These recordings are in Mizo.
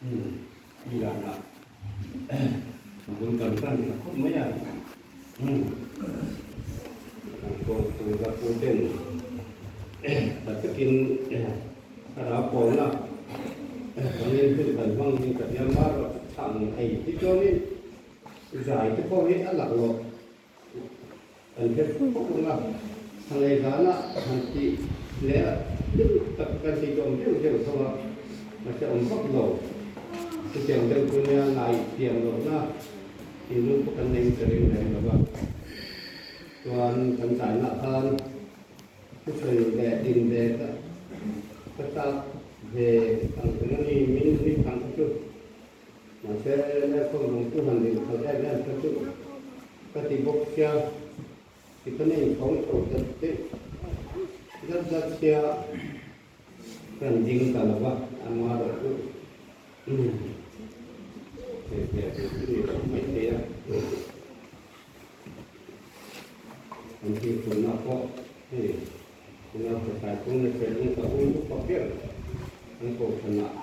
Iranah bul kan tan ta khawp mai a. Kan kawngpui la pu ten tha takin thlarau pawlna hmangin hun kan hmang in ka hria mar chhang ei hi chuanin zai te pawh hi a laklawh kan hre fo ang a, thanglei zana han tih leh a hlim tak kan tih chu awm deuh deuh tho a, mahse awm vak lo. Chutiang deuh chu nia ngai thiam lohna thinlung pawh kan nei ka ring reng lo va, chuan kan zainah khan thusawi leh din ve ka ka chak ve ang reng a ni, min ri thang kha chu. Mahse, Nelson lungtu han din khalh em em kha chu ka ti bawk sia, tikhan a inchhawng chho ta deuh zat zat sia ka han ding ta lo va, ama erawh chu thei ve tur chu ni lo mai thei a. An thilphunna pawh hei tuna Pasai Pung leh Felung ka u upa ber an kohhranah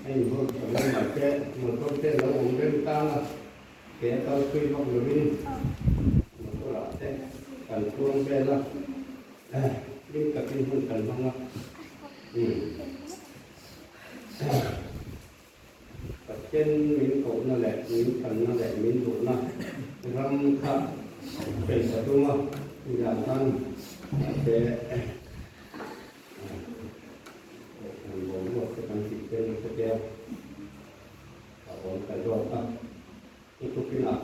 a inhawl tha hle mahse motor te lo awm reng tang a, ke a kal thui vak lovin motor ah te kan chuang vel a, hlim takin hun kan hmang a. Pathian min kohna leh min thanna leh min duhna ram kha sawi ta tum a, inzah khan mahse kohhran boruak te kan tih te nasa te a, a awm ta zawk a. Chu tukinah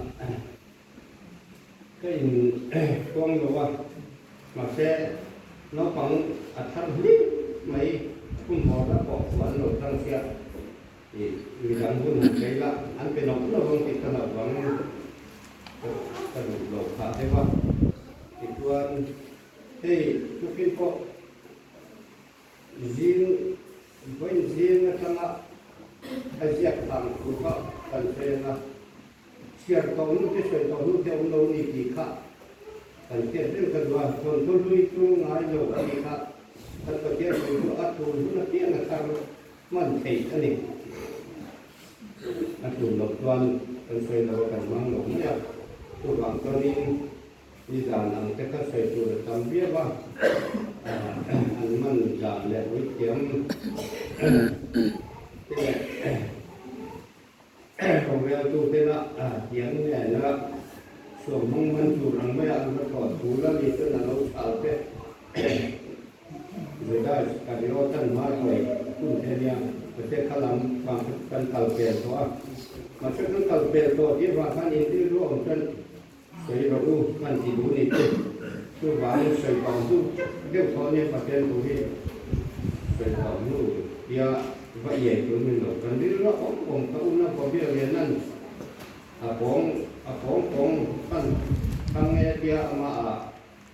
ka in kuang lo a, mahse naupang a thar hlim mai hun hawrna pawh chu an lo tang chiah tih midang hun han sawi la, an pe nawk nawk ang tih ka hlauh vangin ka duh lo phah deuh a. Tichuan hei tukin pawh zing vawiin zing atanga a ziak thang thu kha kan sawi ang a. Chhiar tawh hnu te sawi tawh hnu te awm lo ni tih kha kan hriat reng ka duh a, thawnthaw hlui chu ngai lo a nih kha kan Pathian sawi chu a tul hun apiang a thar hman theih a ni. A tul loh chuan kan sawi lo a kan hmang lo mai a, chuvang chuanin nizan ang te kha sawi tur a tam viau a, an man zan leh uithiam te leh Roreltutena thiam nena suamhmang man tur ang maia an va thawh thu la ni chuan a lo chhal te. Juda Iskariot-an hma hruai hun te nia, mahse kha lam vang kha chu kan kal pel tawh a. Mahse kan kal pel tawh tih avang khan in rilru awm chuan sawi rawh u kan ti duh ni chu. Chuvangin sawi tawh hnu deuh tawh nia Pathian thu hi sawi tawh hnu tia va iai tur ni lo. Kan rilru a awm awm ka una Bobia Lianan a pawng a pawng pawng kan thang nge tia amah a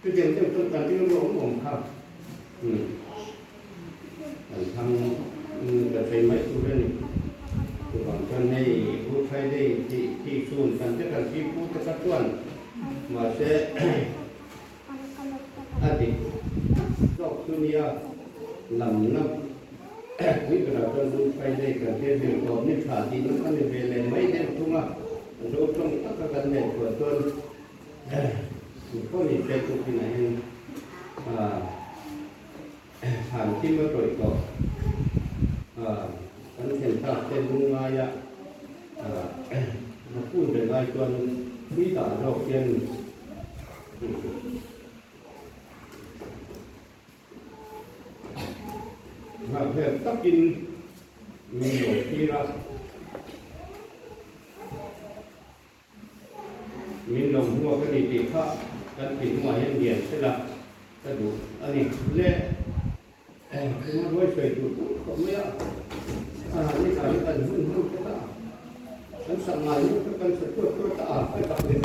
chutiang deuh chuan kan rilru awm awm kha kan thang kan sawi mai tur a ni. Chuvang chuan hei Good Friday tih khi chhun kan te kan thiphu te kha chuan Mahse, a dik zawk chu nia, lamna pui berah chuan Good Friday kan thil zir tawp ni tha tihna kha ni ve leh mai deuh thung a, zo tawng taka kan neih chhuah chuan khaw ni se chu kinah hian thlan thim a tawih tawh kan thlen tak te lungngaia va pun reng ai chuan tui dah zawk hian nghakhlel takin min lo thlir a. Min lo hmuak a ni tih kha kan ti hnuah hian lian sela ka duh a ni. Le engemaw ruai sawi tur tam khawp mai a, a ni kha hi kan hun hun te kha kan sak ngai hnu kha kan sa tuat tuat a, a tak leh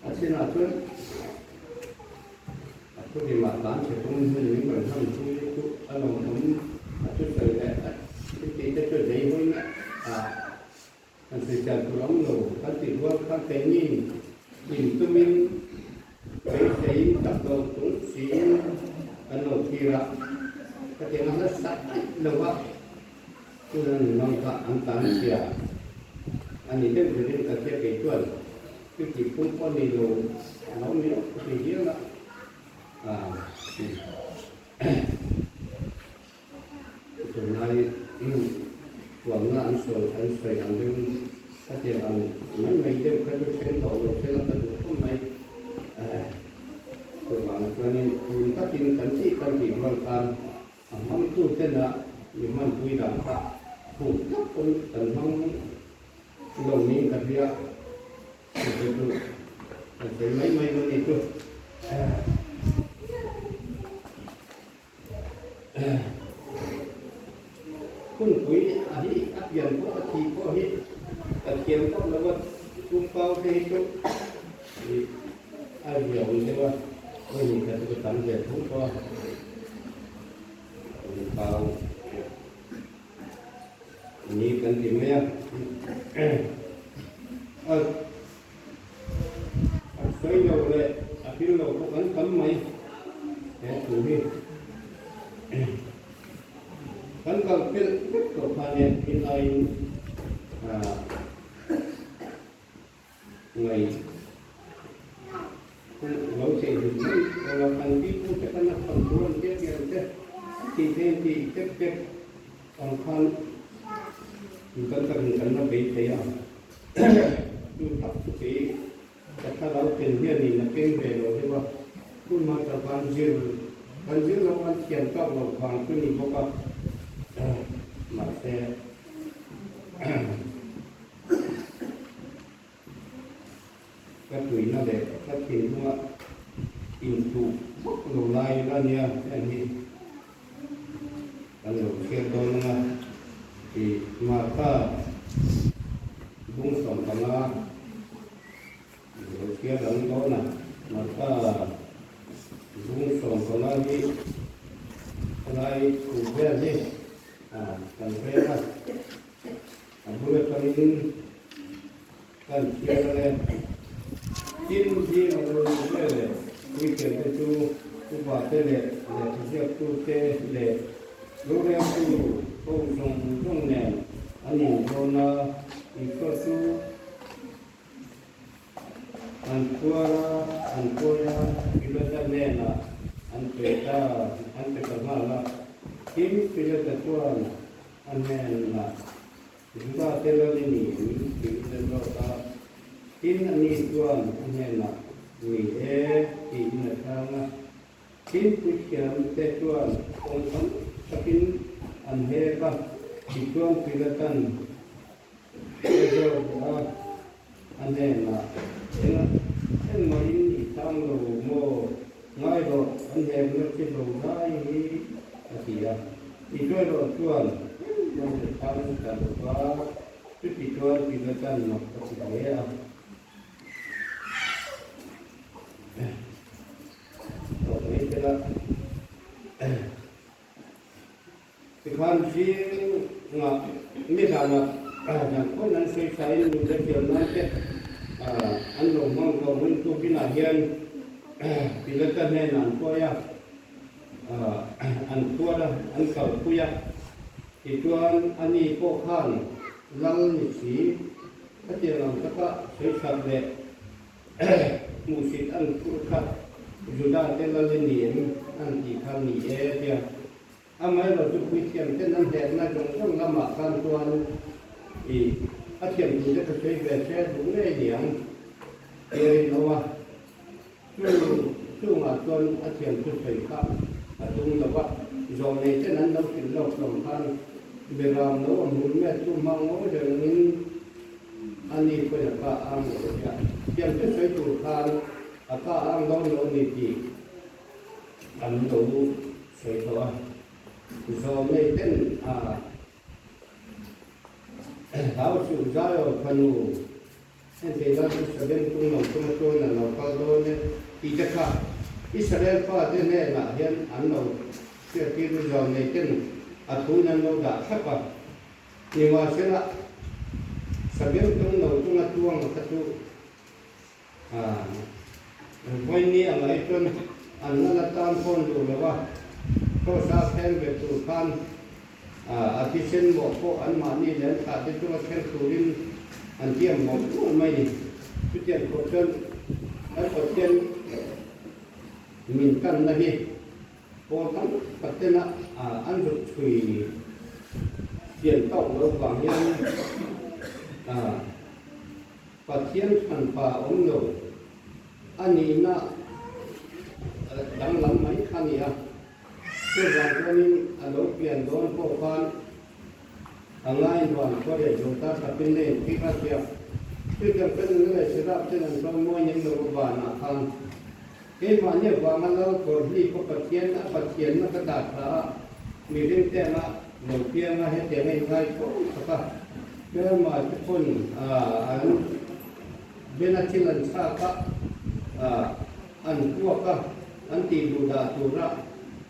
a chinah chuan a thurimah tlan chhe tum hun min rawn hman chu chu a lawmawm a thusawi leh a thiltih te chu zei hawi a. Kan sawichal tur awm lo kan tih rual kha keini in tumin beiseiin tak lo chung siin kan lo thlir a, hetiang a nasa daih lo a. Tuna an mang kha an tan chhia a ni deuh berin ka hria kei chuan chuti phung pawh nei lo a lo ni lo ka ti hial a. Tunlai huamna an sawi an sawi ang deuhin khatiang ang mai mai deuh kha chu thleng tawh lo se la ka duh khawp mai. Chuvang chuanin tun takin kan tih kan tih rual khan a hmangtu tena mi hmanpui dan kha phut tak pawn kan hmang lo niin ka hria. Chu te chu kan sawi mai mai lo ni chu. Hunpui a hi a pian pawh a thi pawh hi ka thiam vak lo a, chhungkau te hi chu a riau deuh a, hei ka chu ka tam ve tho tawh a, chhungkau ni kan ti mai a, a sawi lo leh a thil lo pawh kan tam mai he thu hi. Kan kal pelh vek tawh kha nia thil aiin ngaih lo theih hlim mai ula kan pipu te khan a thawn tur an tia tia ang che tih theih an tih tep tep ang khan kan takin kan la bei thei a chu tak chu kei ka thlarau tel hianin a keng ve lo deuh a hun hmasa khan zir kan zir lo an thiam tak lo vang chu ni bawk a mahse Ka tuina leh ka thinlunga intuh vak lo lai la nia heng hi kan lo chhiar dawn ang a tih Martha bung 15 lo chhiar ang dawn a, Martha bung 15 hi helai thu vel hi kan rel a. A bul atangin kan chhiar ang e. Tin, zing a lo luh vel leh puithiam te chu upa te leh lehkhaziaktu te leh roreltu ho zawng zawng nen an inzawn a, Isua chu an phuar a, an pawi a, Pilata hnenah an pe ta, an pe ta nghal a. Tin, Pilata chuan A hnenah, Juda te lal i ni em? tiin a zawt a. Tin, ani chuan a hnenah, Ni e, tiin a chhang a. Tin, puithiam te chuan kawng tam takin an hek a, tichuan Pilatan a zawt leh a, a hnenah, Engmah in i chhang lo maw? Ngai rawh, an hekna chi lo zai hi, a ti a. Israel chuan engmah in a chhang ta lo va, chuti chuan Pilatan mak a ti hle a. Tawh mai tel a. Tikhan zingah nizanah dan khawn an sawi thain nute thiam nan te an lo hmang tawh hmun tukinah hian Pilata hnenah an hruai a, an phuar a, an kalpui a. Tichuan ani pawh khan lal ni si khatiang ang taka sawi that leh hmuhsit an phur kha Juda te lal i ni em an tih kha ni e tia. Amaherawh chu puithiam ten an hlekna zawng zawng lamah khan chuan i a thiam tur te ka sawi ve se duh ngei niang tia rinawm a, chu chungah chuan a thiam chu sawi kha a tum lo va, zawlnei ten an lo hrilh lawk hlawm khan Beram lo a hmul met chu hmang ngawi rengin a ni pawhin a ka ang lo a nia, thiam chu sawi tur khan a ka ang dawn lo a ni tih an lo sawi tawh a, zawlnei ten a hlau suh Zion fanu hengte la chu Salem tung lo chunga chuan an lo kal dawn e tih te kha Israel fate hnenah hian an lo hriattir in zawlnei ten a thuin an lo dah thlap a, nimahsela Salem tung lo chunga chuang kha chu Vawiin a ngaih chuan an la la tan fawn duh lo a, Kross-a thleng ve tur khan A thisen mawh pawh anmahni leh an thlahte chunga thleng turin an tiam mawlh mawlh mai ni. Chutiang khawp chuan kan Pathian min tanna hi pawl tam tak tena an zuk chhui chian tawk loh vang hian Pathian hranpa awm lo a nihna danglam mai kha a ni a. Chuvang chuanin a lo pian dawn pawh khan a ngaihnuan khua leh Jota tapin na inthik a tia. Chutiang chuan nuna leh Sirap ten an ṭawng mawi nem lo a vanah khan keimahni avanga lal kawr hli pawh Pathian a Pathianna ka dah thla a, mihring te anga lo piang a hetiang a inngai tho tak a, hmelma te pawn an bena thil an chhak a, an puak a, an tih duh dah tura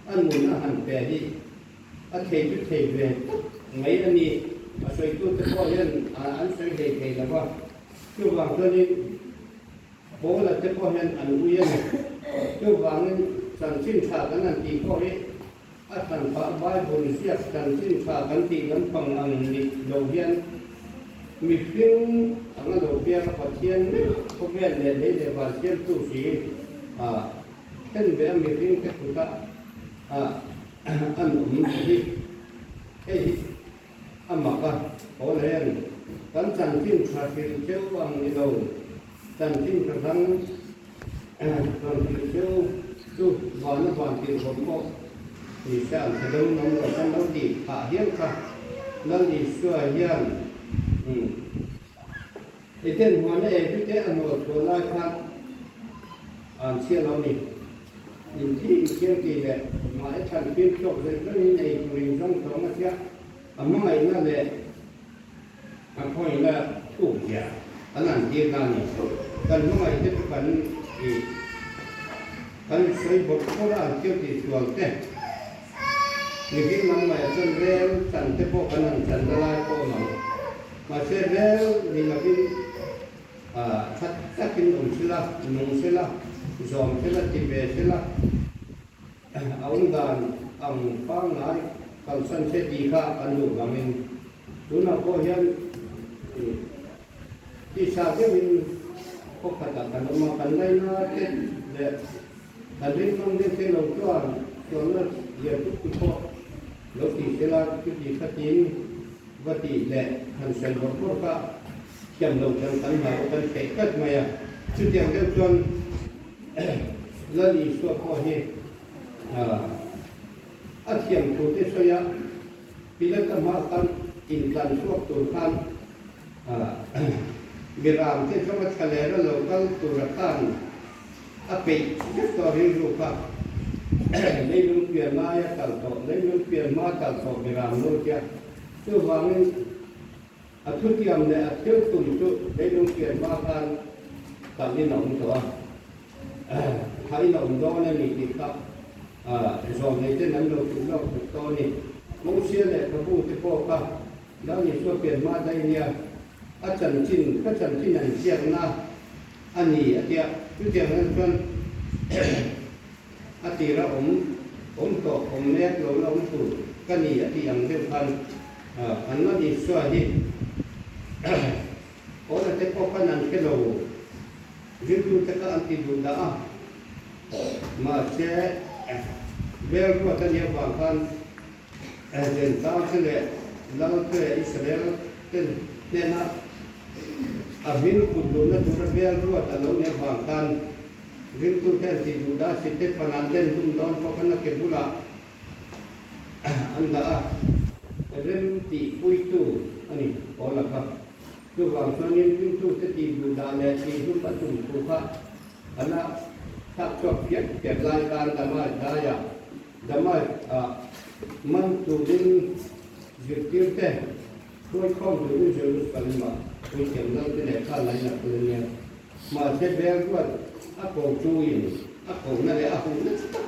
a nun a han pe hi a thei chu thei ve tak mai a ni. A sawitute pawh hian an sawi hlei thei lo va, chuvang chuanin Paula te pawh hian an ui a ni. Chuvangin chanchin tha kan han tih pawh hi a hranpah Bible ziak chanchin tha kan tih lampang ang ni lo hian mihring anga lo piang a Pathian meuh khawvel leh lei leh van siamtu si a thlen ve a mihring te kutah a an awm ta hi hei hi a mak a, Paula hian kan chanchin tha hrilh cheu ang ni lo chanchin tha dang rawn hrilh cheu chu vana van tirhawm pawh ni se an tha deuh ngam lo kan lo tih phah hial kha Lal Isua hian Eden huana ei chu te a nawl chhuah lai khan an chhia lo ni. Inthi inthiam tih leh mahni chhan fim tawk zawih zawih in ei tur in zawng tawng a sia, a hmangaihna leh a khawihna thuk zia an an tir na a ni. Kan hmangaih te chu kan ih kan sawi bawrh bawrh a an thil tih sual te mihring lam ngaih ah chuan rel chan te pawh kan han chan na lai pawh awm ang. Mahse rel ni lovin That takin awm sela, nung sela, zawm sela, ti ve sela, a awm dan ang pangngai kalsan se tih kha kan duh vangin tunah pawh hian tisa deuhin khaw khatah kan awm a, kan laina te leh kan rinmang deuh te lo chuan sualna lian tuk te pawh lo ti sela chuti khatin va tih leh han sawi bawrh bawrh kha Thiam lo chuan kan hlau kan theih tlat mai a, chutiang deuh chuan Lal Isua pawh hi a thiam thu te sawi a, Pilata hma khan intlan chhuak tur khan Miram te zawnga thlalera lo kal tura khan a peih vek tawh rilru kha leilung pian laia kal tawh, leilung pian hma kal tawh Miram lo tia chuvangin A thutiam leh a thil tum chu leilung pian hma khan kalhin a awm tawh a, thain a awm dawn a ni tih kha zawmneiten an lo hrilh lawk tuk tawh a ni. Mosia leh Kabu te pawh kha Lal Isua pian hma daih nia a chanchin ka chanchin an ziakna a ni a tia. Chutiang hian chuan a tira awm awm tawh awm mek lo la awm tur ka ni a tih ang deuh khan An la Isua hi Paula te pawh khan an hre lo, ringtute kha an ti duh dah a, mahse Bel ruat a nih avang khan Jentau te leh Lal te leh Israel te hnena a hming put duhna tura Bel ruat a lo nih avang khan ringtute an ti duh dah a, Sitefan an den hlum dawn pawh khan a ke bulah An dah a, rem tih puitu a ni Paula kha. Chuvang chuanin ringtute tih duh dah leh tih hlum a tum thu kha a la thlak chhuak phiat phiat lai khan Damai daiah Damai ah man turin zirtir te hruaikhawm turin Jerusalem ah puithiam lalte leh kha lainat tur a nia. Mahse bel ruat a ko tuin a kohna leh a huh nasa tak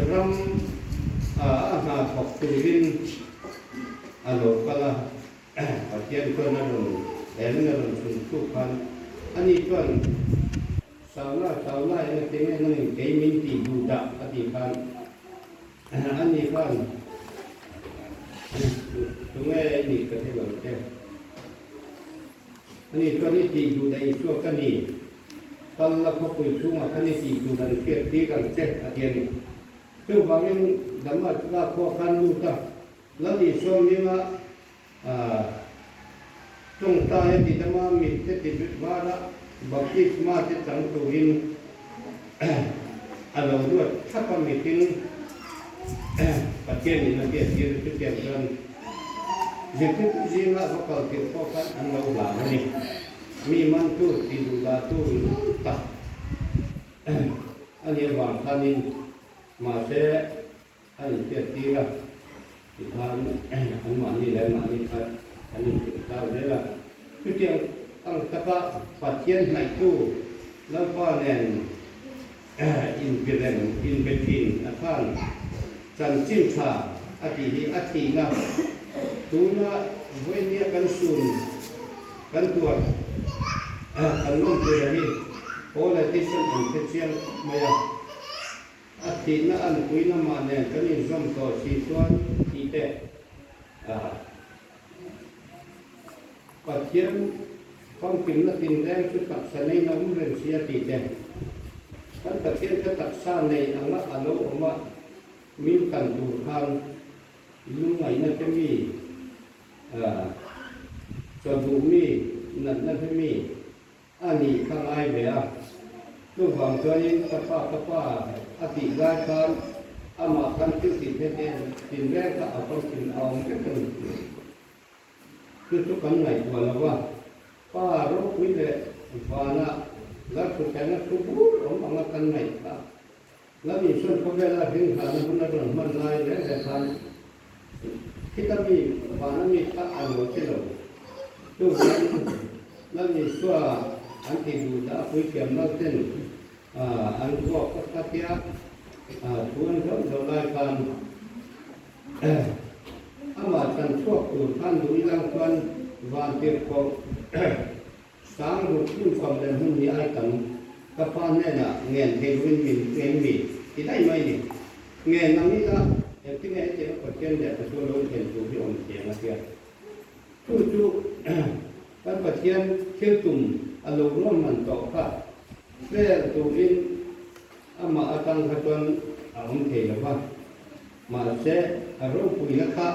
Ram a hna thawk turin a lo kal a, Pathian chuan a rawn eng a rawn chhun thluk khan ani chuan Saula, Saula eng a ti nge nangin kei min tih duh dah a tih khan ani khan. Tunge i nih ka hre lo che. Ani chuan i tih duh daih Isua ka ni. Kal la khawpui chhungah khan i tih tur an hriat tir ang che, a ti a ni. Chuvangin Damascus khua khan lut a, Lal Isua hminga tawngtai a ti dama mitte ti vara baptisma te chang turin a lo ruat thlap a mihring Pathian in a biak tir chutiang chuan zirtirtu zinga va kal tirh pawh khan an lo hlau a ni. Mi mantu ti duh dah tu tak a nih avang khanin mahse a inhriat tir a, tikhan anmahni leh anmahni kha an inhrilh tlau zel a. Chutiang ang taka Pathian hnaihtu Lalpa nen inbe reng, inbe thin a khan chanchin tha a tih hi a thihna tuna vawinia kan sun kan tuar kan lawmpui a hi Paul leh Tison an hre chiang khawp mai a. A thihna an puina mah nen kan inzawm tawh si chuan tih te a Pathian famkimna tinreng chu taksa neiin a awm reng si a tih te kan Pathian kha taksa nei anga a lo awm a min kan tur khan lungngaihna te mi chaw duh mi natna te mi A nih ka ngai ve a, chuvang chuanin ka pa ka pa a tih lai khan amah khan thil tih theih te tinreng kha a famkim a awm vek a ni. Chu chu kan ngaihtuah lo va, pa ropui leh vana Lalthuthlengna thu bur awm anga kan ngaih kha Lal Isuan khawvela ringhahna hun a rawn hman lai reng reng khan khita mi vana mi kha a lo che lo. Chuvangin Lal Isua an tih duh dah a puithiam lal ten an vuak kha kha tia thu an zawh zawh lai khan amah chan chhuak tur khan duh ilang chuan van tirhkoh Sang ruk hmun fam leh hmun hi ai tam. Ka pa hnenah ngen thei lovin min ngen mi ti daih mai ni. Ngen ang ila engtinge hetianga Pathian lehkha chu lo thlen tur hi awm thiang a tia. Chu chu kan Pathian thil tum a lo ruahman tawh kha fel turin amah atang kha chuan a awm thei lo va. Mahse a ropuina kha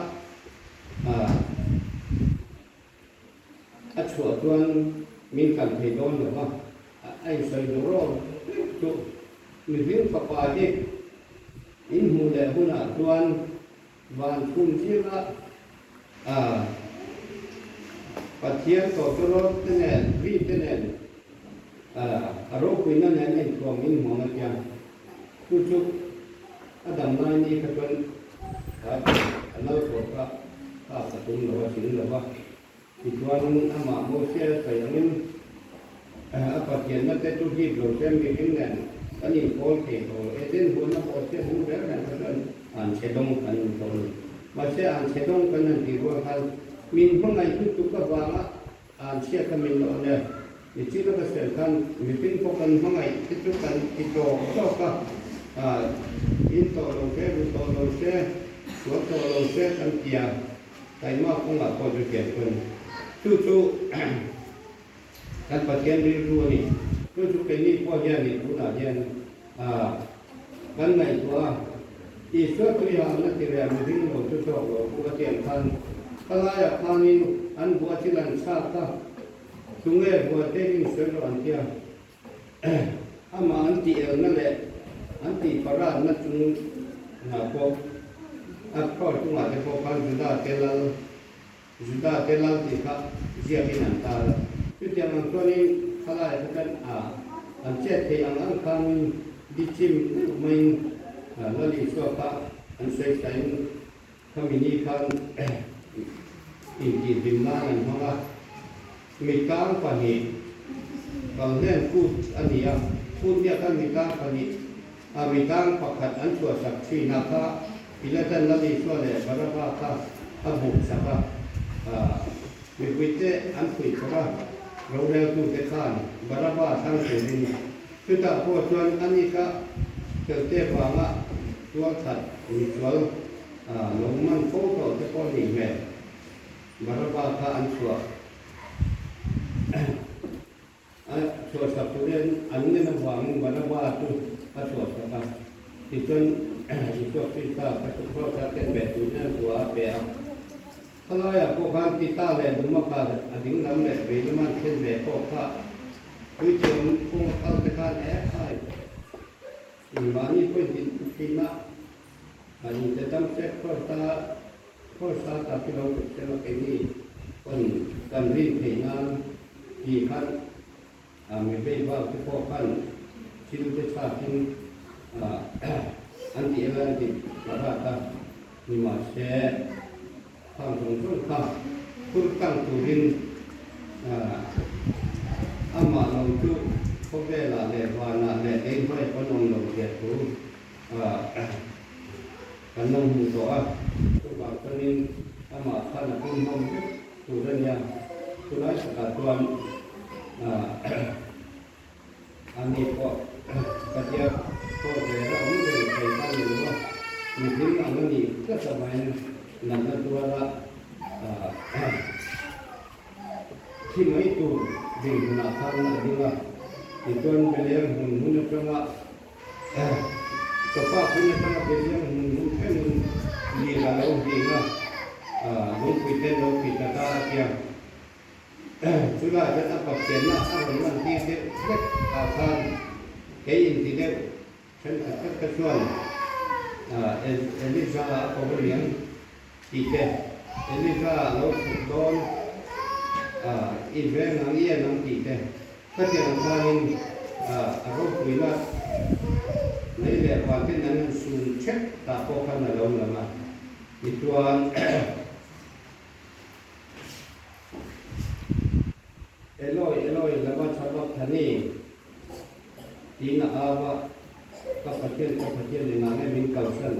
A chhuah chuan min kan thei dawn lo va, a insawi duh rawk vek chu. Mihring fapa hi in hmuh leh hunah chuan van chhum zinga Pathian tawtawrawt te nen, ri te nen, a ropuina nen a inthuam in hmuam a tia. Chu chu a dam lai ni kha chuan a lal tawh kha kha ka tum lo a tling lo va. Tichuan amah Mosia sawi angin a Pathianna te chu hip lo se mihring nen kan inkawl thei tawh lo. Eden huana Mosia hung reng reng kha chuan an chhe dawng kan ni tawh a ni. Mahse an chhe dawng kan han tih rual khan min hmangaih lutuk avanga an chhiat a min lawh le. Nichina ka sawi khan mihring pawh kan hmangaih te chu kan ti tawk tawk a, in tawh lo se, ru tawh lo se, sual tawh lo se kan ti a. Taima kawngah pawh chu tiang chuan chu chu kan Pathian rilru a ni. Chu chu keini pawh hianin tunah hian kan ngaihtuah a, Isua tuihamna ti reh mihring lo chu tawk lo chu a tiang khan ka laiah khanin an bua thil an chhak a, tunge bua te in sawi rawh an tia. Amah an tih elna leh an tih paratna chung ngah pawh a kraws chungah te pawh khan Juda te lal, Juda te lal tih kha ziakin an tar a. Chutiang ang chuanin khalai kha chuan a an chet theih ang ang khanin bichim deuh maiin Lal Isua kha an sawi thlain khami ni khan intihhlim nan an hmang a. Mitang pahnih kalhlen kut a ni a, kut nia khan mitang pahnih ah mitang pakhat an chhuahsak thin a kha Pilatan Lal Isua leh Baraba kha a buk sak a, mipuite an phuih phawrh a, roreltute khan Baraba thlang turin chutah pawh chuan ani kha felte vanga tualthat misual lo man fo tawh te pawh a nih hmel. Baraba kha an chhuah a chhuahsak turin an ngen avangin Baraba chu a chhuahsak a. Tichuan, Isua Krista kha chu Kraws-a ken ve turin an tua a pe a. Khalaiah pawh khan Tita leh Dumaka a ding lam leh vei lama an thlen ve pawh kha puithiam kawng a kal te khan e khai mahni pawhin tih thin a, inte tam se Kraws-a Kraws-a ta khi lo tuk sela keini pawn kan rin theih nan tih khan mi vei bak te pawh khan thil te thlakin an tih ela an ti parat a, nimahse khang zawng zawng kha phur tlang turin amah lo chu khawvelah leh vanah leh lei hnuai pawn awm lo zia thu kan lo hmu tawh a, chuvang chuanin amah khan a pum hlawm vek tur a nia. Chulai takah chuan ani pawh Patia pawh ve a awm reng thei ta ni lo a, mihring ang a nih tlat avangin natna tuara thi mai tur dinhmunah khan a ding a, tichuan Belem hmun hmun atanga Ka pa phun atanga Beliang hmun hmun thlengin lir a lo hling a, lungpui te lo ti ta ta a tia. Chulai chuan a Pathianna a rawn lan tir deuh hlek ah khan kei inti deuh thenkhat tak te chuan Eliza a ko riang tih te, Eliza a lo chhuk dawn i veng ang i en ang tih te, Khatiang ang khanin a ropuina lei leh van ten an han sun thep tah pawh khan a lo lang a. Tichuan Eloi, Eloi, lama sabachthani tiin a au a, Ka Pathian, ka Pathian, engah nge min kalsan?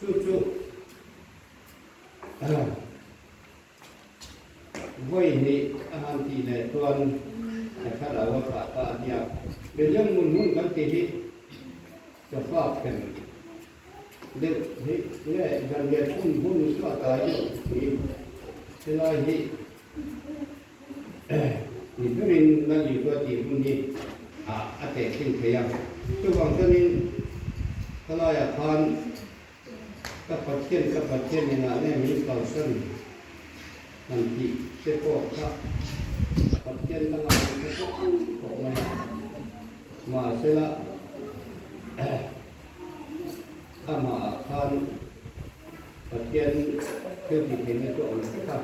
Chu chu Vawi hnih a han tih leh chuan a thlarau a thlah ta a nia. Beliang hmun hmun kan tih hi chawfa khem deuh hi nge zanriah chhun hun chu a tlai deuh si. Helai hi ni berin Lal Isua tih hun hi a tehkhin thei a. Chuvang chuanin khalaiah khan Ka Pathian, ka Pathian engah nge min kalsan han tih te pawh kha Pathian dangah an hre tawh tawh mai a. Mahsela amah ah khan Pathian thil ti theihna chu a awm vek a,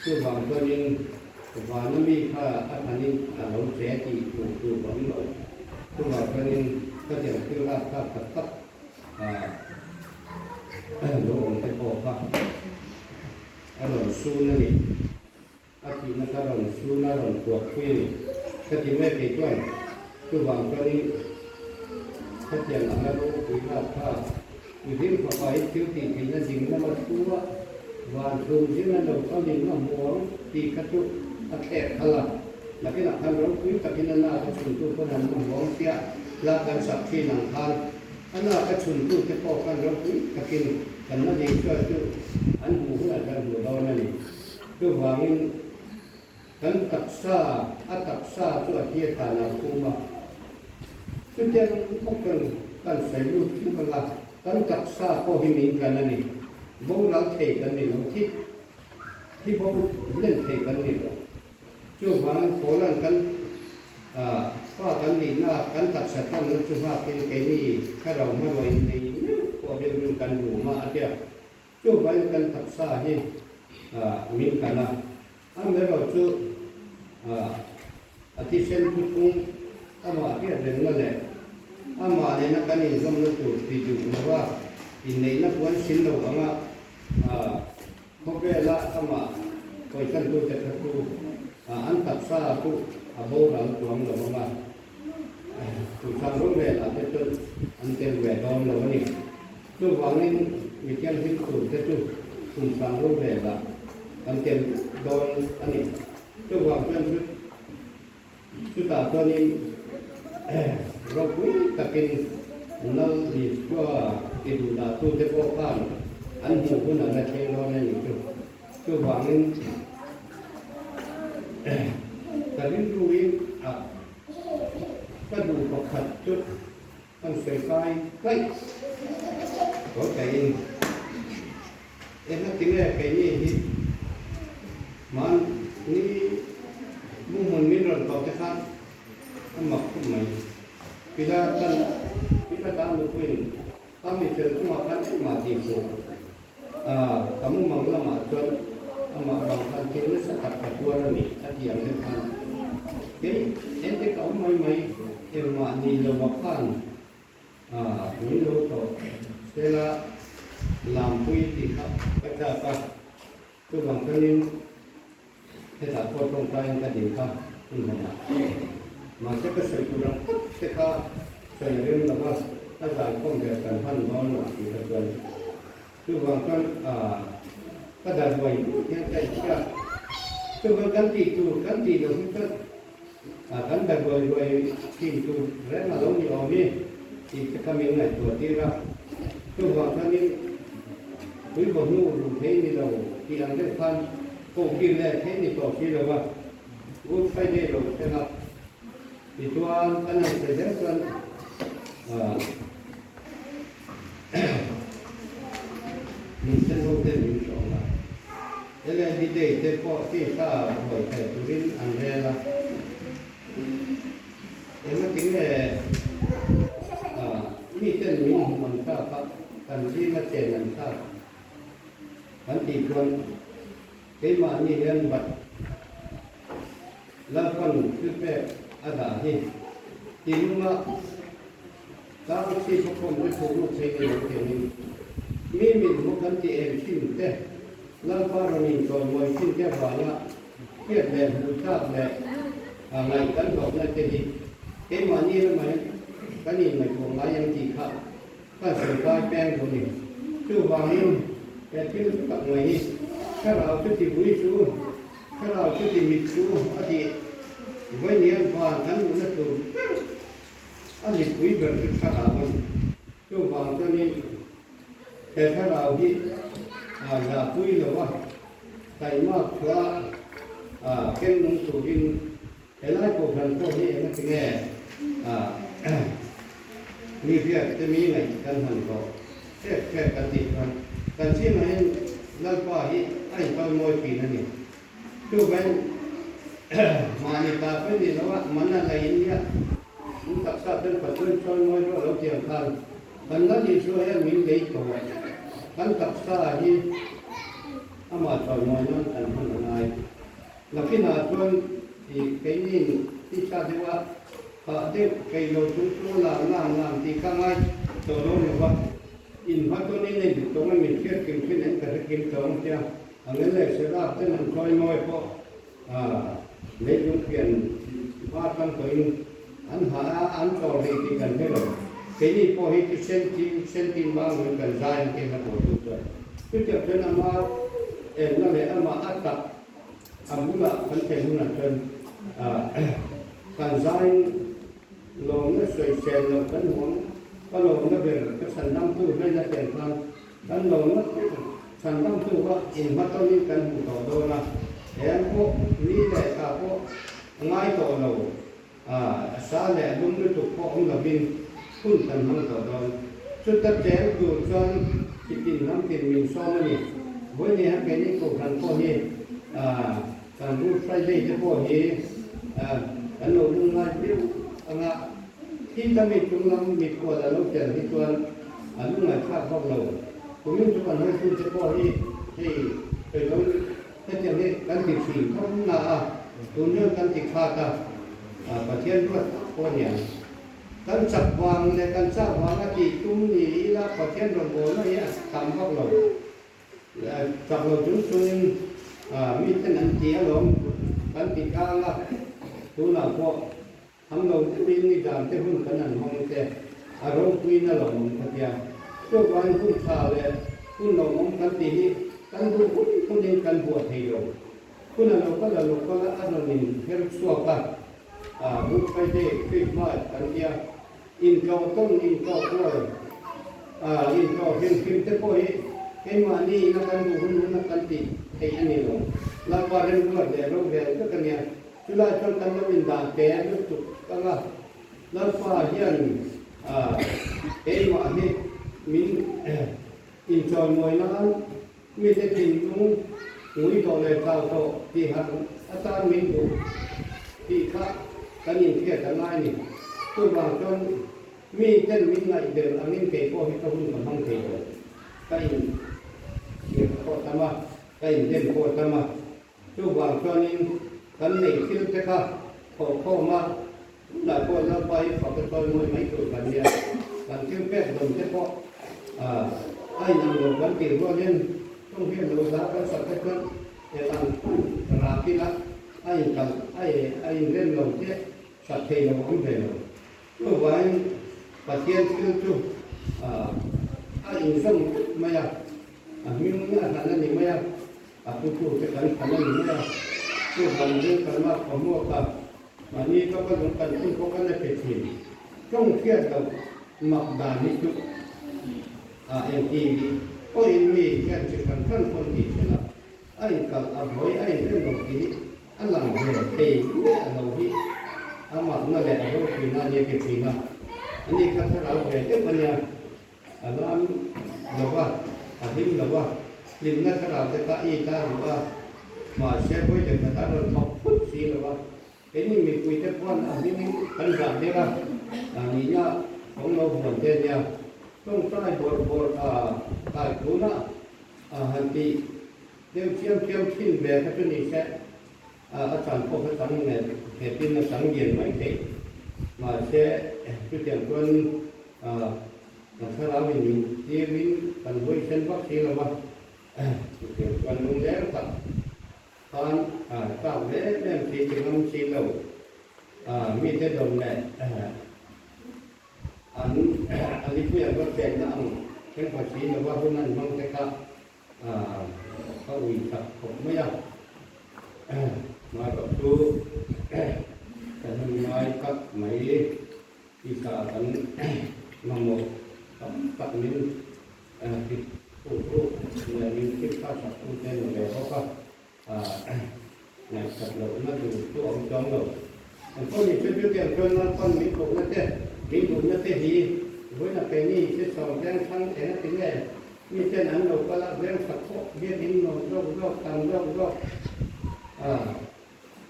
chuvang chuanin vana mi kha a thanin a lo che tih hmuh tur a awm lo. Chuvang chuanin ka tiang thil lak thlak tak tak Lo awm te pawh kha a rawn sun a ni. A thihna kha rawn sun a, rawn puak pui a ni. Ka ti mai kei chuan chuvang chuanin khatiang anga ropui lak kha mihring fapa hi thil tih theihna ding lama thu a, van chhum zing an lo kalin a hmu ang tih kha chu a thlek khalh a. Nakinah khan ropui takin a naka chhuntu pawn an hmu ang tia la kan sak thin ang khan A naka chhuntute pawh khan ropui takin kan la nei chuan chu an hmuh hunah kan hmu dawn a ni. Chuvangin kan taksa, a taksa chu a thlir dan a phum a. Chutiang bawkin kan sawi lut thuk anga kan taksa pawh hi min tlan a ni. Boral thei kan ni lo, thi thi bo hlen thei kan ni lo. Chuvangin Paula'n kan Pa kan nihna, kan taksa tlanna chu nghakin keini thlarau hmangaih innei meuh pawh rilru kan rum a, a ti a. Chuvangin kan taksa hi min kan a, amaherawh chu a thisen thuthlung amah hriat rengna leh amah nena kan inzawmna tur ti duh lova inneihna puan sin lo anga Khawvela amah kawihchantute kha chu an taksa chu a boral tuam lo ang a, chungchang rawng velah te chuan an tel ve dawn lo a ni. Chuvangin mi thianghlim turte chu chungchang rawng velah an tel dawn a ni. Chuvang chuan chu chutah chuanin ropui takin Lal Isua ti duhdahtute pawh khan an hmuh hun an la thleng dawn a nih chu. Chuvangin ka rilruin a ka duh pakhat chu kan sawi kai daih tawh taiin engati nge keini hi mahni muhmun min rawn tawh te khan a mak khawp mai. Pilatan Pilatan nupuiin a mi fel chungah khan engmah tih fuh a ka mumang lamah chuan amah vang khan thil nasa tak ka tuar a ni a ti ang deuh khan kei ente ka awm mai mai engmah ni lova khan a min lo tawh sela lampui tih kha ka chak a chuvang chuanin Hetah pawh tawngtaiin ka ding kha hun hmanah. Mahse ka sawi tur ang tak te kha sawi rem lo va, a zaikhawm ber kan hman dawn lo tih kha chuan chuvang chuan ka dar buai buai hian ka inhria. Chuvang kan tih tur kan tih loh hi chuan kan dar buai buai thin tur reng a lo ni awm i tih te kha min ngaihtuah tir a. Chuvang chuanin Puibaw hnu luh thei ni lo tih ang deuh khan Ko kir leh thei ni tawh si lo a, Good Friday lo thleng a, tichuan kan han sawi zel chuan min sen ho ten min hrawng a, LID Day te pawh tisa buai thei turin an rel a, engati nge miten min hmuh an thlak a, kan zinga chen an thlak. Kan tih chuan keimahni hian bat Lalpan thilpek a dah hi tinunga tlang chhip a khawm te thu lut thei ni lo tiangin mi mit hmu kan ti em thin te Lalpa rawn inchawimawi thin te avanga hriat leh hmuh tlak leh ngaih kan hlawhna te hi keimahni lamah hian kan inngaihtuah ngai ang tih kha Ka zirlai peng duh ni. Chuvangin he thil tak mai hi thlarau chu ti vui chu, thlarau chu ti mit chu a tih vawiin van kan luhna tur ber a mipui ber chu thlarau a ni. Chuvang chuanin he thlarau hi zahpui lova taihmak chhuah a ken nung turin Helai kohhran pawh hi engati nge mi hriat te mi ngaih kan hman tawh hrek hrek kan tih chuan kan chhimah hian Lalpa hi a inpal mawi thin a ni. Chuvangin mahni ta pawh ni lo a, man a la in nia, in taksa chuan Pathian chawi mawi rawh lo tiang khan kan Lal Isua hian min lei tawh kan taksa hi amah chawi mawi nan kan hman a ngai. Nakinah chuan i keinin tisa deuh a hah deuh thei lo chung chu lam lam lam tih kha ngai tawh lo lo va, in hmatawnin a in tawng a min hriat kim thin an ka hre kim tawh ang tia ang en leh Seraf ten an chawi mawi pawh leilung pian hma tang tawhin an hah a an chawl rih tih kan hre lo. Keini pawh hi thisen thim sen tin vang in kan zai ang tih hla pawh tu chuan chutiang chuan ama enna leh amah a tak A bulah kan thlen hunah chuan kan zain lawmna sawisel loh kan huam, ka lawmna ber ka chhandamtu hnena tel khan kan lawmna chhandamtu kha inhmatawnin kan hmu tawh dawn a, eng pawh ni leh thla pawh a ngai tawh lo, a sa leh a lum lutuk pawh awm lovin hun kan hmang tawh dawn. Chuta cheng tur chuan chitin hnam tin min sawm a ni. Vawiin hian keini Kohhran pawh hi kan Good Friday te pawh hi kan lo lungngai viau ang a, thi ta mi chung lam mikhual a lo tel hi chuan a lungngaihthlak vak lo. Kumin chu kan hawitute pawh hi hei sawi lo Hetiang hi kan ti thin tho na a, tun hian kan ti khat a, Pathian ruat tak pawh a niang. Kan chak vang leh kan chak vang a tih tum ni ila Pathian rawn bawlna hi a tam vak lo. Chak lo chung chungin miten an ti alawm kan ti tlang a, tunah pawh Tham lo deuhin ni dan te hun kan han hawng te a ropuiin a lawmawm kha tia. Chuvangin hun tha leh hun lawmawm kan tih hi kan duh hun hunin kan buah thei lo. Hun a lo kal a lo kal a, a rawn in her chhuak a, Good Friday, Christmas kan tia, intlawh tawn, intlawh kual, intlawh hlim hlim te pawh hi. Keimahni ina kan duh hun huna kan tih theih a ni lo. Lalpa remruat leh rorel vek a nia. Chulai chuan kan lo indah te lutuk ang a, Lalpa hian keimah hi min inchawimawi nan mite thinlung ngui tawh leh chau tawh tih harh atan min duh tih kha kan inhriat a ngai ni. Chuvang chuan Mi ten min ngaihbel angin kei pawh hi ka hun ka hmang thei lo. Ka in thlir pawh tam a, ka in dem pawh tam a. Chuvang chuanin kan neih thil te kha thawhkhawm a, tunah pawh Lalpa hi fak a chawi mawi mai tur kan nia. Kan thil pek dawn te pawh a inang lo kan tih rualin chung hian lo zah kan sak te chuan eng ang rak ila a inkal a inrem lo te sak thei lo awm ve lo. Chuvangin Pathian thil chu a inzawm vek mai a, a hming a hlan a ni mai a, a putute kan hlan a ni mai a. Chuvang ring kan lak pahmuak a, mahni ka ka lung kan phun pawh kan la pe thin. Tawng hriat loh mak dan hi chu a engti pawhin mi hian chi hran hran pawn tih thlen a, a inkalh a buai a inrem lo tih hi A lang ve thei miah lo hi a makna leh a ropuina a nia ke thin a, ani kha thlarau ve deuh a nia, a lam lo va, a hlim lo va, hlimna thlarau te kha i ta duh a, mahse vawi leh khat a rawn thawk phut si lo va, keini mipui te paw'n a hlimin kan zah der a, a nihna kawng lo huan te a nia, tawngtai bawrh bawrh a kai tuna a han tih. Deuh thiam thiam thin ve kha chu ni se, a chan pawh kha chang nge nghetin a chang lian mai thei. Mahse, chutiang chuan kan thlarauin min tirin kan huaisen vak si lo va, chutiang chuan lungleng tak khan chak ve em em si ti ngam si lo, mite dawn leh an a lipui an va chenna ang thleng si lova hun an hmang te kha Ka ui chak khawp mai a, hmarawh chu ka hnem ngai tak mai i sa kan mamawh tam tak min hit ruk ruk leh min thil kha sak tu te ni ve bawk a, ngaihsak lohna tur chu a awm chuang lo. An pawh ni chu chutiang chuan Lalpan min kohna te, min duhna te hi vawiin a keini sisawm vengthlang eng a ti nge? Miten an lo kal a, vengsak pawh hian in nuam zawk zawk, tam zawk zawk a,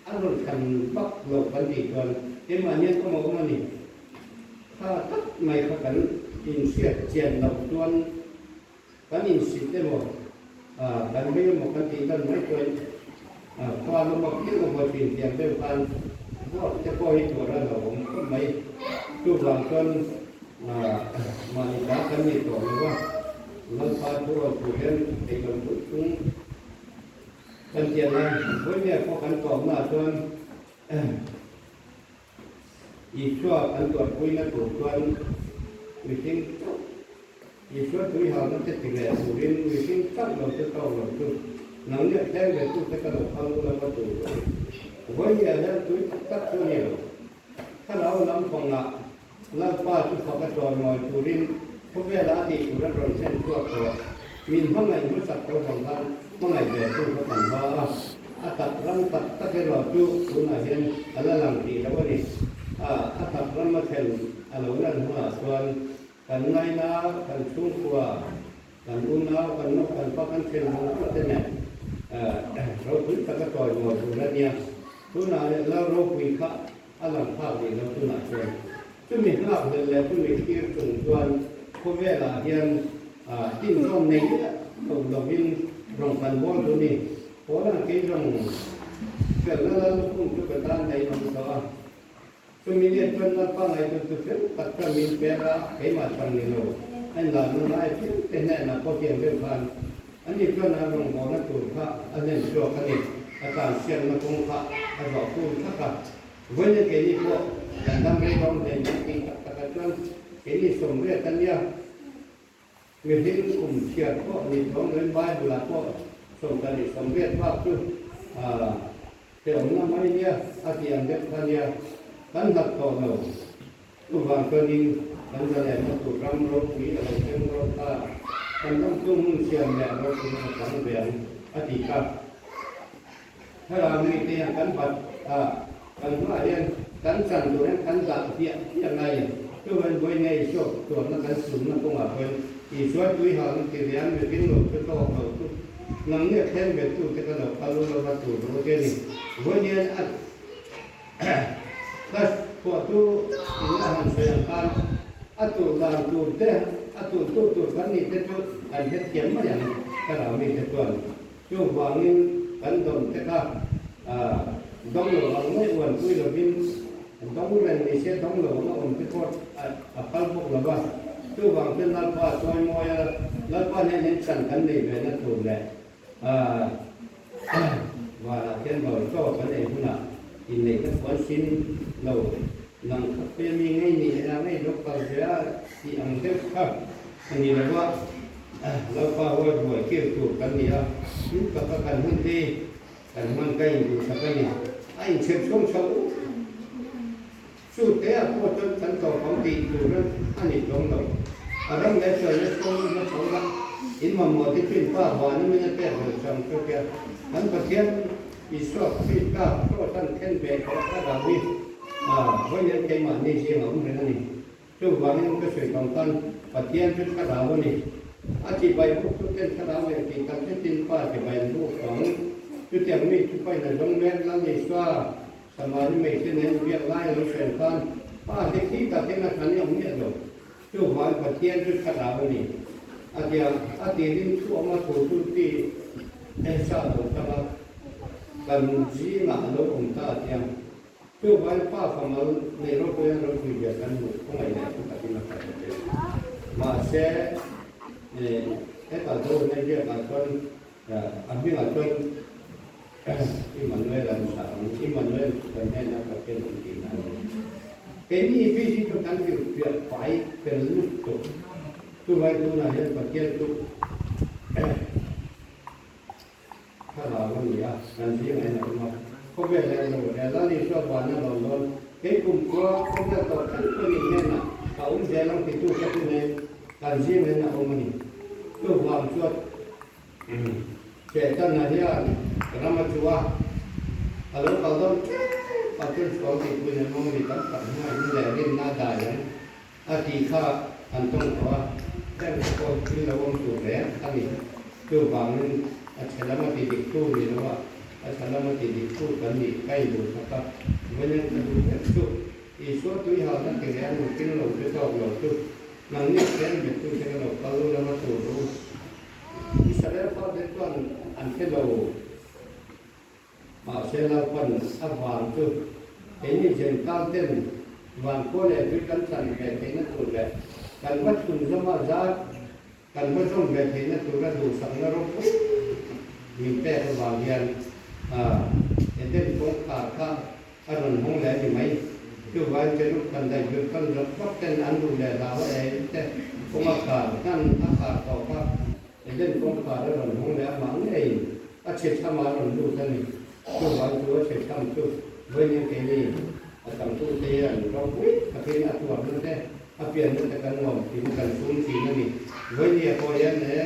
a rawn thlan vak lo kan tih chuan keimah hian awm a awm a ni. Kha tak mai kha kan inhriat chian loh chuan kan insit emaw, kan vei emaw kan tih dan mai chuan khua lama phian a haw thin tiang deuh khan vote te pawh hi tur a lo awm khawp mai. Chuvang chuan Mahni ta kan ni tawh lo va, Lalpa thu rawn thu hian eilam duh chung kan tian a, vawinia pawh kan tlawmnaah chuan Isua kan tuarpuina tur chuan mihring chauh, Isua tuihalna te ti leh turin mihring chauh lo chu tawk lo chu nangni a thleng ve tute ka lo phal u lama tur a ni. Vawinia hian tui tak tak chu a ni lo. Thlarau lampangah Lalpa chu fak a chawimawi turin khawvela a tih tur a rawn thlen chhuak tawh. Min hmangaih hmasak tho vang khan hmangaih ve thung kha kan va a, a tak ram tak tak erawh chu tunah hian a la lang tih loh a ni. A, a tak ram a thlen a lo lan hunah chuan kan ngaina, kan chhungkua, kan unau, kan nawk, kan pa, kan then vang vang te nen ropui taka chawimawi tur a nia. Tunah leh Lal ropui kha A lang phak rih lo tunah chuan chumi nghak hlel leh chumi thlir chung chuan khawvelah hian tinzawn nei miah lo lovin rawng kan bawl chu ni. Pawnah kei zawng felna lal lukhum chu ka tan daih awm tawh a. Chumi nen chuan Lalpa ngaihtuah chu fel tak chuan min pek a, keimah chang ni lo a inlarna ngai phian te hnenah pawh tiang deuh khan ani chuan a rawngbawlna tur kha a hlen chhuak a ni. A tlansiakna kawng kha a zawh tur thak a. Vawiin keini pawh kan dam rei dawn hle mai tih tak takah chuan keini sawmriat a nia. Mihring kum chhiat pawh ni chuang loin Bible ah pawh sawmsarih sawmriat bak chu hrehawmna mai nia a tih ang deuh kha nia. Kan hlat tawh lo. Chuvang chuanin kan zalenna tur ram ropui a lo thleng dawn ta. Kan ram chu hmun siam leh ropuina a chang ve ang, a ti kha. Thlarau mite hian kan bat a, kan hmaah hian kan chan tur hian kan dah hliah hliah ngai. Chuvain vawi nei suak tuarna kan sumna kawngah pawhin Isua tui hal ti ve an miping lo chu tawk lo chu nang nge thleng ve tu te ka lo kal u lova tur ru te ni. Vawi hian a class phuah chu in a han sawi ang khan a tur dan tur te a tur tu tur kan nih te chu kan hrethiam mai ang thlarau mite chuan. Chuvangin kan dawn te kha dawng lo ang mai uanpui lovin dawng reng ni se dawng lo ang a awm te pawh a phal bawk lo va. Chuvang chuan Lalpa a chawi mawi a, Lalpa hnen in chan kan nei ve na tur leh vanah khian ro chaw kan ei hunah inneih na puan sin lo nang kha khawi mi ngei ni a ngei lo kal ve a tih ang deuh kha a ni lo va. Lalpa huai buai kir tur kan ni a, hlim taka kan hun te kan hman ka induhsak a ni. A inchhep chhung chho chu te ah pawh chuan kan tawpang tih tur a ni tlawm lo. A ram leh sualna chhung hma chho la, in mamawh te chu in pa huan in min a pek lo chang chu tia kan Pathian Isua Krista cross an khen ve tawh a rau hi vawiin keimahni zing a awm reng a ni. Chuvangin ka sawi kang khan Pathian chu thlarau a ni. A chibai buk chu ten thlarau leh tih tak zetin Pa chibai an buk ang. Chutiang mi chu pain a zawng mek Lal Isua, Samari hmeichhe nen biak lai a lo sawi khan Pa te khi takin a thlan i awm miah lo. Chuvangin Pathian chu thlarau a ni. A tia a tirin thu awm a thu chu ti ensa lo tang a, kan zingah a lo awm ta a tia. Chuvangin pa famal nei ropui an ropui zia kan hmuh khawngaih leh thu takin a kal ta che. Mahse, hetah zo nei biakah chuan a hmingah chuan Immanuel an sa ang, Immanuel chu kan hnenah Pathian awm tihna a ni. Keini bik hi chu kan hrilhfiah fai fel lutuk. Chuvangin tunah hian Pathian chu Thlarau a ni a, kan zingah in a awm a, khawvel hian lo he Lal Isua vana rawn dawn, kei kum khua khawvel tawh thleng pawhin in hnenah ka awm zel ang titu ka chu nen kan zingah in a awm a ni. Chuvang chuan Setana hian ram a chu a, a lo kal dawn tep a chuan sual tihpuiin an awm a ni tam tak hnuaiah in leh rinna a dai ang. A tih kha an tawng tawh a, heng te pawh thil lo awm tur reng a ni. Chuvangin a chhe lam a ti dik tu ni lo a, a tha lam a ti dik tu kan nih ka induhsak a, vawiin ka duh ber chu Isua tui halna ti reng lo thil lo che tawk lo chu nangni chen bet tu te ka lo kal u lama tur u. Israel fate chuan an hre lo. Mahse Lalpan a van chu keini Gentile ten van khua leh tui kan chan ve theihna tur leh kan va chhun zawma zat kan va zawm ve theihna tura duhsakna ropui min pek avang hian Eden kawngkhar kha a rawn hawng leh a ni mai. Chuvangin Cherub kan daih lut kan zawk zawk ten an duh leh hlau a ei te kawng a khar hnan a khar tawh kha Eden kawngkhar a rawn hawng leh amah ngeiin a chhe tham a rawn lut a ni. Chuvang chu a chhe tham chu vawiin keini a changtute hian ropui takin a tuarna te a pianna te kan nuam thin kan sum thin a ni. Vawinia pawh hian he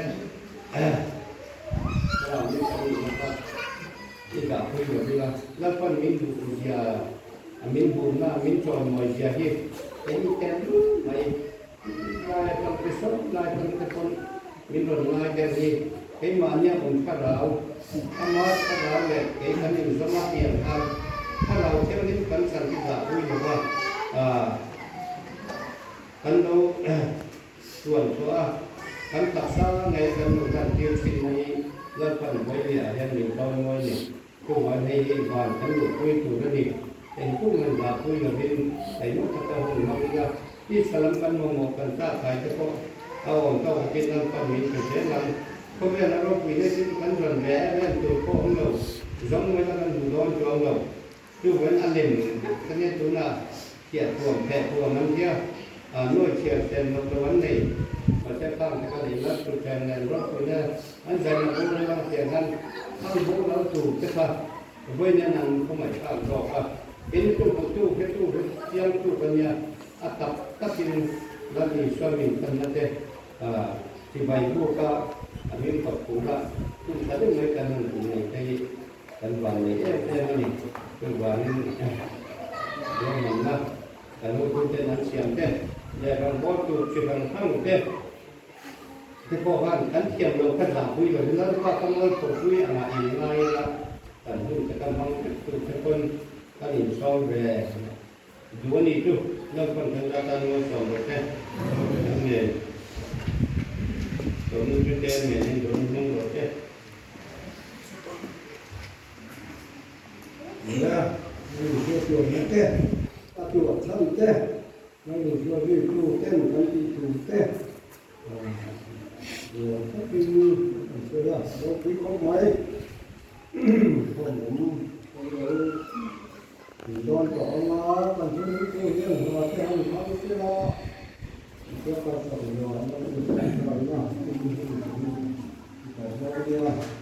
thlarau ni kan nihna kha i dah pui lo ila Lalpan min duh zia a min hmuhna min chawimawi zia hi eng tel mai. Lai atang te sawn lai atang te pawn min rawn ngai der hi keimahnia awm thlarau, ama thlarau leh kei kan inzawm a tih ang khan thlarau thianghlim kan chan hi dah pui lo va, kan lo tuan chhuah a, kan taksa ngei kan lo lan tir thin na hi Lalpan Vawinia ah hian min chawimawi ni. Chuvang hei hi van kan luhpui tur a ni. Engpum han dahpui lovin taima taka hun hmang ila, tisa lam kan mamawh kan tlak kai te pawh a awm tawk akin Lalpan min pe zel ang. Khawvel a ropui na chu kan rawn ve em em tur pawh awm lo, zawng mai la kan hmu dawn chuang lo. Chuvangin a lem vek ka nia tunah thiah thuam pheh thuam an tia, nuai chhiar sen loh lo an nei. Mahse khang te ka nei lat chu then nen ropuina an zaina bur a lang tiang khan khang bur lo tur te kha Vawiin an khawngaih thlak zawk a, in tu hmutu hretu hre chiangtu ka nia, a tak takin Lal Isua min thanna te. Chibai buk a, a hming fak phur a, hun tha deuh mai kan han hmu nei te hi kan van nei em em a ni. Chuvangin ruahmanna kan hotuten an siam te leh rawngbâwl tur chi hrang hrang te te pawh khan kan thiam loh kha zahpui lo hi Lalpa ka mualphawpui angah in ngai ila kan hun te kan hmang vek tur te pawn kan insawm ve Duh a nih chu Lalpan kan za tan ngawi sawm rawh se. Kan nen Sawmnu chu te men in rawn hmang rawh se. Nia, kan inhriattuamna te, a tuah chhan te, kan inhriatzuitu ten kan tih tur te nuam takin kan sawi a, ropui khawp mai. Khawm awm pawh lo. Tih dawn tawh ang a, kan thil hmuh tur hian hna te han hmang sela, tichuan kan sawi zawh an lo inhriat tawhna a hun hi kan tawh dawn nia.